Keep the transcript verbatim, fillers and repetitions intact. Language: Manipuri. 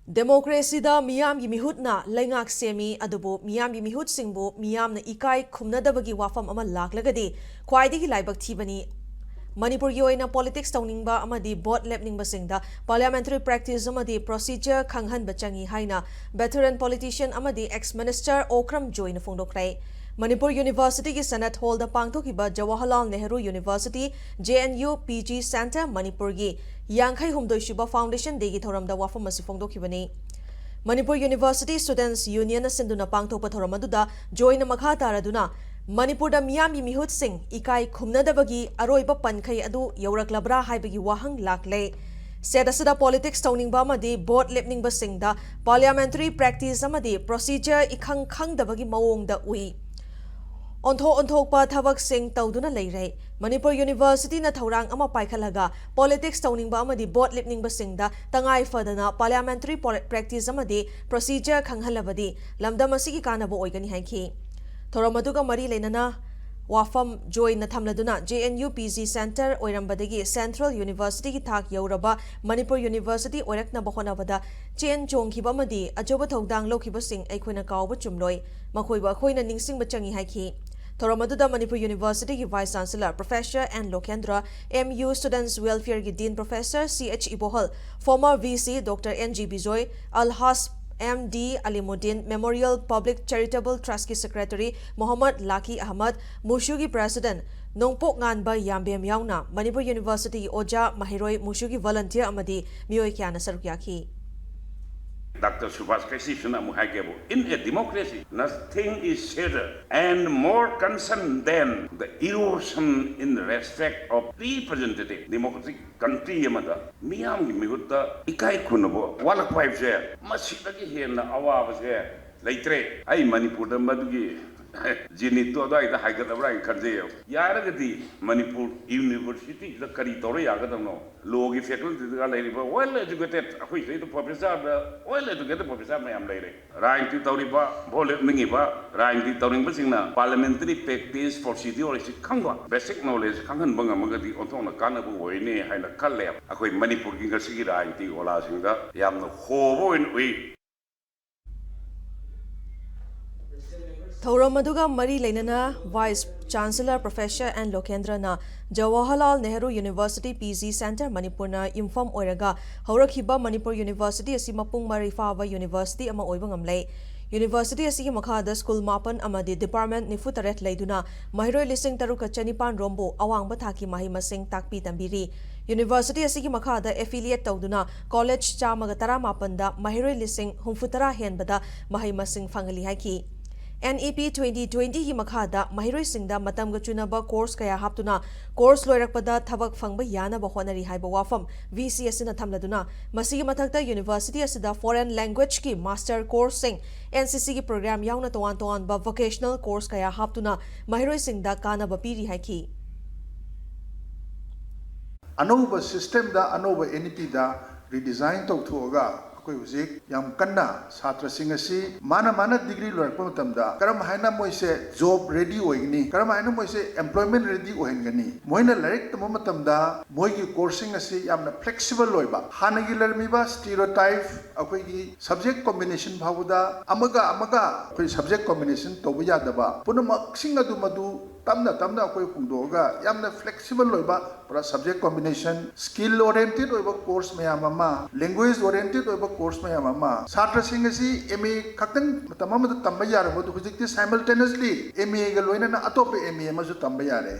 ꯗꯦꯃꯣꯀ꯭ꯔꯦꯁꯤꯗ ꯃꯤꯌꯥꯝꯒꯤ ꯃꯤꯍꯨꯠꯅ ꯂꯩꯉꯥꯛ ꯁꯦꯝꯃꯤ, ꯑꯗꯨꯕꯨ ꯃꯤꯌꯥꯝꯒꯤ ꯃꯤꯍꯨꯠꯁꯤꯡꯕꯨ ꯃꯤꯌꯥꯝꯅ ꯏꯀꯥꯏ ꯈꯨꯝꯅꯗꯕꯒꯤ ꯋꯥꯐꯝ ꯑꯃ ꯂꯥꯛꯂꯒꯗꯤ ꯈ꯭ꯋꯥꯏꯗꯒꯤ ꯂꯥꯏꯕꯛ ꯊꯤꯕꯅꯤ꯫ ꯃꯅꯤꯄꯨꯔꯒꯤ ꯑꯣꯏꯅ ꯄꯣꯂꯤꯇꯤꯛꯁ ꯇꯧꯅꯤꯡꯕ ꯑꯃꯗꯤ ꯚꯣꯠ ꯂꯦꯞꯅꯤꯡꯕꯁꯤꯡꯗ ꯄꯥꯔꯂꯤꯌꯥꯃꯦꯟꯇꯔꯤ ꯄ꯭ꯔꯦꯛꯇꯤꯁ ꯑꯃꯗꯤ ꯄ꯭ꯔꯣꯁꯤꯖꯔ ꯈꯪꯍꯟꯕ ꯆꯪꯏ ꯍꯥꯏꯅ ꯚꯦꯇꯔꯟ ꯄꯣꯂꯤꯇꯤꯁꯤꯌꯟ ꯑꯃꯗꯤ ꯑꯦꯛꯁ ꯃꯤꯅꯤꯁꯇꯔ ꯑꯣꯀ꯭ꯔꯝ ꯖꯣꯏꯅ ꯐꯣꯡꯗꯣꯛꯈ꯭ꯔꯦ꯫ ꯃꯅꯤꯄꯨꯔ ꯌꯨꯅꯤꯚꯔꯁꯤꯇꯤꯒꯤ ꯁꯦꯅꯦꯠ ꯍꯣꯜꯗ ꯄꯥꯡꯊꯣꯛꯈꯤꯕ Jawaharlal Nehru university, J N U, P G centre ꯃꯅꯤꯄꯨꯔꯒꯤ ꯌꯥꯡꯈꯩ ꯍꯨꯝꯗꯣꯏ ꯁꯨꯕ ꯐꯥꯎꯟꯗꯦꯁꯟ ꯗꯦꯒꯤ ꯊꯧꯔꯝꯗ ꯋꯥꯐꯝ ꯑꯁꯤ ꯐꯣꯡꯗꯣꯛꯈꯤꯕꯅꯤ꯫ ꯃꯅꯤꯄꯨꯔ ꯌꯨꯅꯤꯚꯔꯁꯤꯇꯤ ꯁ꯭ꯇꯨꯗꯦꯟꯠꯁ ꯌꯨꯅꯤꯌꯟꯅ ꯁꯤꯟꯗꯨꯅ ꯄꯥꯡꯊꯣꯛꯄ ꯊꯧꯔꯝ ꯑꯗꯨꯗ ꯖꯣꯏꯅ ꯃꯈꯥ ꯇꯥꯔꯗꯨꯅ ꯃꯅꯤꯄꯨꯔꯗ ꯃꯤꯌꯥꯝꯒꯤ ꯃꯤꯍꯨꯠꯁꯤꯡ ꯏꯀꯥꯏ ꯈꯨꯝꯅꯗꯕꯒꯤ ꯑꯔꯣꯏꯕ ꯄꯟꯈꯩ ꯑꯗꯨ ꯌꯧꯔꯛꯂꯕ꯭ꯔꯥ ꯍꯥꯏꯕꯒꯤ ꯋꯥꯍꯪ ꯂꯥꯛꯂꯦ꯫ ꯁꯦꯠ ꯑꯁꯤꯗ ꯄꯣꯂꯤꯇꯤꯛꯁ ꯇꯧꯅꯤꯡꯕ ꯑꯃꯗꯤ ꯚꯣꯠ ꯂꯦꯞꯅꯤꯡꯕꯁꯤꯡꯗ ꯄꯥꯔꯂꯤꯌꯥꯃꯦꯟꯇꯔꯤ ꯄ꯭ꯔꯦꯛꯇꯤꯁ ꯑꯃꯗꯤ ꯄ꯭ꯔꯣꯁꯤꯖꯔ ꯏꯈꯪ ꯈꯪꯗꯕꯒꯤ ꯃꯑꯣꯡꯗ ꯎꯏ꯫ ꯑꯣꯟꯊꯣꯛ ꯑꯣꯟꯊꯣꯛꯄ ꯊꯕꯛꯁꯤꯡ ꯇꯧꯗꯨꯅ ꯂꯩꯔꯦ꯫ ꯃꯅꯤꯄꯨꯔ ꯌꯨꯅꯤꯚꯔꯁꯤꯇꯤꯅ ꯊꯧꯔꯥꯡ ꯑꯃ ꯄꯥꯏꯈꯠꯂꯒ ꯄꯣꯂꯤꯇꯤꯛꯁ ꯇꯧꯅꯤꯡꯕ ꯑꯃꯗꯤ ꯚꯣꯠ ꯂꯦꯞꯅꯤꯡꯕꯁꯤꯡꯗ ꯇꯉꯥꯏ ꯐꯗꯅ ꯄꯥꯔꯂꯤꯌꯥꯃꯦꯟꯇꯔꯤ ꯄꯣ-, ꯄ꯭ꯔꯦꯛꯇꯤꯁ ꯑꯃꯗꯤ ꯄ꯭ꯔꯣꯁꯤꯖꯔ ꯈꯪꯍꯜꯂꯕꯗꯤ ꯂꯝꯗꯝ ꯑꯁꯤꯒꯤ ꯀꯥꯟꯅꯕ ꯑꯣꯏꯒꯅꯤ ꯍꯥꯏꯈꯤ꯫ ꯊꯧꯔꯝ ꯑꯗꯨꯒ ꯃꯔꯤ ꯂꯩꯅꯅ ꯋꯥꯐꯝ ꯖꯣꯏꯅ ꯊꯝꯂꯗꯨꯅ J N U P G centre ꯑꯣꯏꯔꯝꯕꯗꯒꯤ ꯁꯦꯟꯇ꯭ꯔꯦꯜ ꯌꯨꯅꯤꯚꯔꯁꯤꯇꯤꯒꯤ ꯊꯥꯛ ꯌꯧꯔꯕ ꯃꯅꯤꯄꯨꯔ ꯌꯨꯅꯤꯚꯔꯁꯤꯇꯤ ꯑꯣꯏꯔꯛꯅꯕ ꯍꯣꯠꯅꯕꯗ ꯆꯦꯟ ꯆꯣꯡꯈꯤꯕ ꯑꯃꯗꯤ ꯑꯆꯧꯕ ꯊꯧꯗꯥꯡ ꯂꯧꯈꯤꯕꯁꯤꯡ ꯑꯩꯈꯣꯏꯅ ꯀꯥꯎꯕ ꯆꯨꯝꯂꯣꯏ꯫ ꯃꯈꯣꯏꯕꯨ ꯑꯩꯈꯣꯏꯅ ꯅꯤꯡꯁꯤꯡꯕ ꯆꯪꯏ ꯍꯥꯏꯈꯤ꯫ ꯊꯧꯔꯝ ꯑꯗꯨꯗ ꯃꯅꯤꯄꯨꯔ ꯌꯨꯅꯤꯚꯔꯁꯤꯇꯤꯒꯤ vice chancellor professor N Lokendra, M U students ꯋꯦꯜꯐꯤꯌꯔꯒꯤ dean professor C H Ibohal, former V C doctor N G Bijoy, Alhaj M D Alimuddin, memorial public charitable ꯇ꯭ꯔꯁꯀꯤ ꯁꯦꯀ꯭ꯔꯦꯇꯔꯤ ꯃꯣꯍꯝꯃꯗ ꯂꯥꯀꯤ ꯑꯍꯃꯗ, ꯃꯨꯁꯨꯒꯤ ꯄ꯭ꯔꯦꯁꯤꯗꯦꯟꯠ ꯅꯣꯡꯄꯣꯛ ꯉꯥꯟꯕ ꯌꯥꯝꯕꯦꯝ ꯌꯥꯎꯅ ꯃꯅꯤꯄꯨꯔ ꯌꯨꯅꯤꯚꯔꯁꯤꯇꯤꯒꯤ ꯑꯣꯖꯥ, ꯃꯍꯩꯔꯣꯏ, ꯃꯨꯁꯨꯒꯤ ꯚꯣꯂꯨꯟꯇꯤꯌꯔ ꯑꯃꯗꯤ ꯃꯤꯑꯣꯏ ꯀꯌꯥꯅ ꯁꯔꯨꯛ ꯌꯥꯈꯤ꯫ Doctor Subhash Kashyapꯅ ꯑꯃꯨꯛ ꯍꯥꯏꯒꯦꯕꯨ, "In a democracy, nothing is sadder and more concerned than the erosion in the respect of representative democratic country ꯑꯃꯗ ꯃꯤꯌꯥꯝꯒꯤ ꯃꯤꯍꯨꯠꯇ ꯏꯀꯥꯏ ꯈꯨꯝꯅꯕ ꯋꯥꯠꯂꯛꯄ ꯍꯥꯏꯕꯁꯦ, ꯃꯁꯤꯗꯒꯤ ꯍꯦꯟꯅ ꯑꯋꯥꯕꯁꯦ ꯂꯩꯇ꯭ꯔꯦ꯫ ꯑꯩ ꯃꯅꯤꯄꯨꯔꯗ ꯃꯗꯨꯒꯤ ꯖꯦꯅꯤꯠꯇꯣ ꯑꯗꯨꯋꯥꯏꯗ ꯍꯥꯏꯒꯗꯕ꯭ꯔꯥ ꯍꯥꯏꯅ ꯈꯟꯖꯩꯌꯦꯕ꯫ ꯌꯥꯔꯒꯗꯤ ꯃꯅꯤꯄꯨꯔ ꯌꯨꯅꯤꯚꯔꯁꯤꯇꯤꯁꯤꯗ ꯀꯔꯤ ꯇꯧꯔ ꯌꯥꯒꯗꯕꯅꯣ? ꯂꯣꯒꯤ ꯐꯦꯀꯜꯇꯤꯗꯒ ꯂꯩꯔꯤꯕ ꯋꯦꯜ ꯑꯦꯖꯨꯀꯦꯇꯦꯠ, ꯑꯩꯈꯣꯏ ꯁꯤꯗꯩꯗ ꯄ꯭ꯔꯣꯐꯦꯁꯔꯗ ꯋꯦꯜ ꯑꯦꯖꯨꯀꯦꯇꯦꯠ ꯄ꯭ꯔꯣꯐꯦꯁꯔ ꯃꯌꯥꯝ ꯂꯩꯔꯦ꯫ ꯔꯥꯖꯅꯤꯇꯤ ꯇꯧꯔꯤꯕ, ꯚꯣꯠ ꯂꯦꯞꯅꯤꯡꯉꯤꯕ, ꯔꯥꯖꯅꯤꯇꯤ ꯇꯧꯅꯤꯡꯕꯁꯤꯡꯅ ꯄꯥꯔꯂꯤꯌꯥꯃꯦꯟꯇꯔꯤ ꯄ꯭ꯔꯦꯛꯇꯤꯁ, ꯄ꯭ꯔꯣꯁꯤꯗ꯭ꯌꯨꯔ ꯑꯁꯤ ꯈꯪꯕ, ꯕꯦꯁꯤꯛ ꯅꯣꯂꯦꯖ ꯈꯪꯍꯟꯕ ꯉꯝꯃꯒꯗꯤ ꯑꯣꯟꯊꯣꯛꯅ ꯀꯥꯟꯅꯕ ꯑꯣꯏꯅꯤ ꯍꯥꯏꯅ ꯈꯜꯂꯦ꯫ ꯑꯩꯈꯣꯏ ꯃꯅꯤꯄꯨꯔꯒꯤ ꯉꯁꯤꯒꯤ ꯔꯥꯖꯅꯤꯇꯤ ꯑꯣꯂꯥꯁꯤꯡꯗ ꯌꯥꯝꯅ ꯍꯣꯕ ꯑꯣꯏꯅ ꯎꯏ꯫ ꯊꯧꯔꯝ ꯑꯗꯨꯒ ꯃꯔꯤ ꯂꯩꯅꯅ Vice Chancellor Professor ꯑꯦꯟ ꯂꯣꯀꯦꯟꯗ꯭ꯔꯅ Jawaharlal Nehru university P G centre ꯃꯅꯤꯄꯨꯔꯅ ꯌꯨꯝꯐꯝ ꯑꯣꯏꯔꯒ ꯍꯧꯔꯛꯈꯤꯕ ꯃꯅꯤꯄꯨꯔ ꯌꯨꯅꯤꯚꯔꯁꯤꯇꯤ ꯑꯁꯤ ꯃꯄꯨꯡ ꯃꯔꯩ ꯐꯥꯕ ꯌꯨꯅꯤꯚꯔꯁꯤꯇꯤ ꯑꯃ ꯑꯣꯏꯕ ꯉꯝꯂꯦ꯫ ꯌꯨꯅꯤꯚꯔꯁꯤꯇꯤ ꯑꯁꯤꯒꯤ ꯃꯈꯥꯗ ꯁ꯭ꯀꯨꯜ ꯃꯥꯄꯟ ꯑꯃꯗꯤ ꯗꯤꯄꯥꯔꯠꯃꯦꯟꯠ ꯅꯤꯐꯨ ꯇꯔꯦꯠ ꯂꯩꯗꯨꯅ ꯃꯍꯩꯔꯣꯏ ꯂꯤꯁꯤꯡ ꯇꯔꯨꯛꯀ ꯆꯅꯤꯄꯥꯟ ꯔꯣꯝꯕꯨ ꯑꯋꯥꯡꯕ ꯊꯥꯛꯀꯤ ꯃꯍꯩ ꯃꯁꯤꯡ ꯇꯥꯛꯄꯤ ꯇꯝꯕꯤꯔꯤ꯫ ꯌꯨꯅꯤꯚꯔꯁꯤꯇꯤ ꯑꯁꯤꯒꯤ ꯃꯈꯥꯗ ꯑꯦꯐꯤꯂꯤꯌꯦꯠ ꯇꯧꯗꯨꯅ ꯀꯣꯂꯦꯖ ꯆꯥꯝꯃꯒ ꯇꯔꯥꯃꯥꯄꯟꯗ ꯃꯍꯩꯔꯣꯏ ꯂꯤꯁꯤꯡ ꯍꯨꯝꯐꯨꯇꯔꯥ ꯍꯦꯟꯕꯗ ꯃꯍꯩ ꯃꯁꯤꯡ ꯐꯪꯍꯜꯂꯤ ꯍꯥꯏꯈꯤ꯫ N E P twenty twenty ꯒꯤ ꯃꯈꯥꯗ ꯃꯍꯩꯔꯣꯏꯁꯤꯡꯗ ꯃꯇꯝꯒ ꯆꯨꯅꯕ ꯀꯣꯔꯁ ꯀꯌꯥ ꯍꯥꯞꯇꯨꯅ ꯀꯣꯔꯁ ꯂꯣꯏꯔꯛꯄꯗ ꯊꯕꯛ ꯐꯪꯕ ꯌꯥꯅꯕ ꯍꯣꯠꯅꯔꯤ ꯍꯥꯏꯕ ꯋꯥꯐꯝ V C ꯑꯁꯤꯅ ꯊꯝꯂꯗꯨꯅ, ꯃꯁꯤꯒꯤ ꯃꯊꯛꯇ ꯌꯨꯅꯤꯚꯔꯁꯤꯇꯤ ꯑꯁꯤꯗ foreign language ꯀꯤ master course ꯁꯤꯡ, N C C ꯒꯤ program ꯌꯥꯎꯅ ꯇꯣꯉꯥꯟ ꯇꯣꯉꯥꯟꯕ vocational course ꯀꯌꯥ ꯍꯥꯞꯇꯨꯅ ꯃꯍꯩꯔꯣꯏꯁꯤꯡꯗ ꯀꯥꯟꯅꯕ ꯄꯤꯔꯤ ꯍꯥꯏꯈꯤ꯫ ꯑꯅꯧꯕ system ꯗ, ꯑꯅꯧꯕ N E P ꯗ redesign ꯇꯧꯊꯣꯛꯑꯒ ꯑꯩꯈꯣꯏ ꯍꯧꯖꯤꯛ ꯌꯥꯝ ꯀꯟꯅ ꯁꯥꯇ꯭ꯔꯁꯤꯡ ꯑꯁꯤ ꯃꯥꯅ ꯃꯥꯅ degree ꯂꯣꯏꯔꯛꯄ ꯃꯇꯝꯗ ꯀꯔꯝ ꯍꯥꯏꯅ ꯃꯣꯏꯁꯦ job ready ꯑꯣꯏꯒꯅꯤ, ꯀꯔꯝ ꯍꯥꯏꯅ ꯃꯣꯏꯁꯦ employment ready ꯑꯣꯏꯍꯟꯒꯅꯤ꯫ ꯃꯣꯏꯅ ꯂꯥꯏꯔꯤꯛ ꯇꯝꯕ ꯃꯇꯝꯗ ꯃꯣꯏꯒꯤ course ꯁꯤꯡ ꯑꯁꯤ ꯌꯥꯝꯅ flexible ꯑꯣꯏꯕ, ꯍꯥꯟꯅꯒꯤ ꯂꯩꯔꯝꯃꯤꯕ stereotype, ꯑꯩꯈꯣꯏꯒꯤ subject combination ꯐꯥꯎꯕꯗ ꯑꯃꯒ ꯑꯃꯒ ꯑꯩꯈꯣꯏ subject combination ꯇꯧꯕ ꯌꯥꯗꯕ, ꯄꯨꯝꯅꯃꯛꯁꯤꯡ ꯑꯗꯨ ꯃꯗꯨ ꯇꯞꯅ ꯇꯞꯅ ꯑꯩꯈꯣꯏ ꯍꯣꯡꯗꯣꯛꯑꯒ ꯌꯥꯝꯅ flexible ꯑꯣꯏꯕ, ꯄꯨꯔꯥ subject combination, skill oriented ꯑꯣꯏꯕ course ꯃꯌꯥꯝ ꯑꯃ, language oriented ꯑꯣꯏꯕ course ꯃꯌꯥꯝ ꯑꯃ, ꯁꯥꯇ꯭ꯔꯁꯤꯡ ꯑꯁꯤ M A ꯈꯛꯇꯪ ꯃꯇꯝ ꯑꯃꯗ ꯇꯝꯕ ꯌꯥꯔꯕꯗꯨ ꯍꯧꯖꯤꯛꯇꯤ simultaneously M A ꯒ ꯂꯣꯏꯅꯅ ꯑꯇꯣꯞꯄ M A ꯑꯃꯁꯨ ꯇꯝꯕ ꯌꯥꯔꯦ꯫